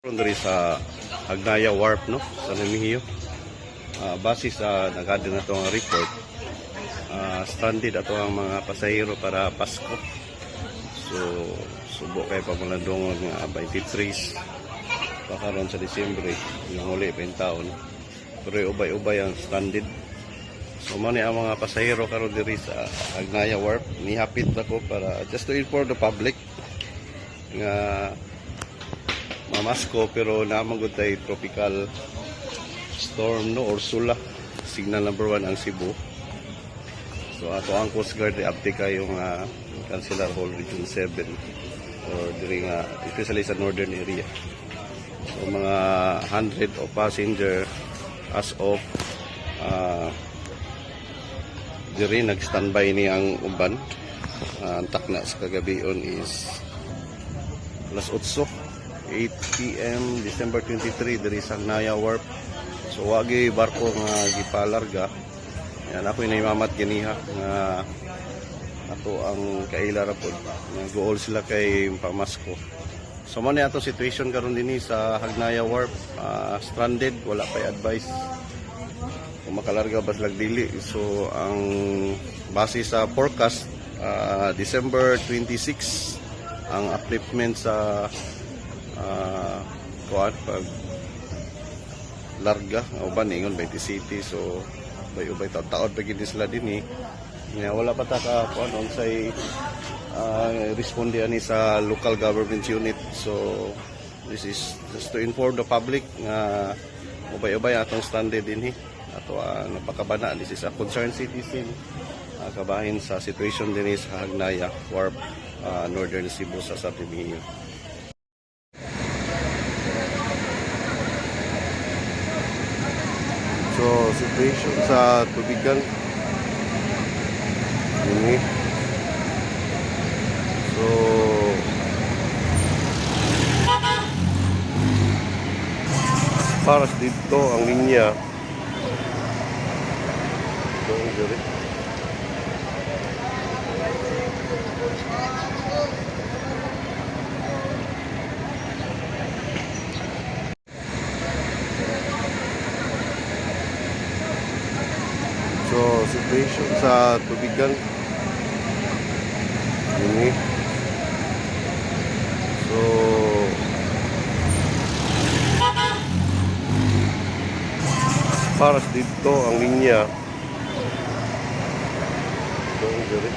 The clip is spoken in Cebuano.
Karon diri sa Hagnaya Wharf, no, sa Remigio. Base sa nagadi na ang report, stranded ato ang mga pasahero para Pasko. So subo kay pamulandongon nga 23 pa karon sa Disyembre, yung huli pa yung taon. Pero ubay-ubay ang stranded. So mao ni ang mga pasahero karon diri sa Hagnaya Wharf. Nihapit ako para just to inform the public nga mamasko, pero naa man gud tay tropical storm, no, Ursula, signal number 1 ang Cebu. So ato ang Coast Guard abti kayo nga Councilor Hall, Region 7 or diri nga especially sa northern area. So mga 100 of passenger as of diri nag-standby ni ang uban. Ang takna sa kagabion is alas 8, 8 p.m., December 23, diri sa Hagnaya Wharf. So wagi barko nga gipalarga. Yan ako inaimamat ganiha nga ato ang kaila ra pod nga gool sila kay pamasko. So mo ni ato situation karon dinhi sa Hagnaya Wharf, stranded, wala pay advice kung makalarga ba sila dili. So ang base sa forecast, December 26 ang upliftment sa kuan pag larga. Uban ingon 20 city, so ubay-ubay taod pa gid sila dinhi nga wala pa ta ka kuan unsay responde ani sa local government unit. So this is just to inform the public nga ubay-ubay atong stranded dinhi, ato napakabana. This is a concerned citizen kabahin sa situation dinhi sa Hagnaya Wharf, Northern Cebu, sa San Remigio. So, situation sa tubigan. Ini. So, para dito ang linya. Doon diri. So, situation sa tubigan. Ini. So, para dito ang linya. Doon diri.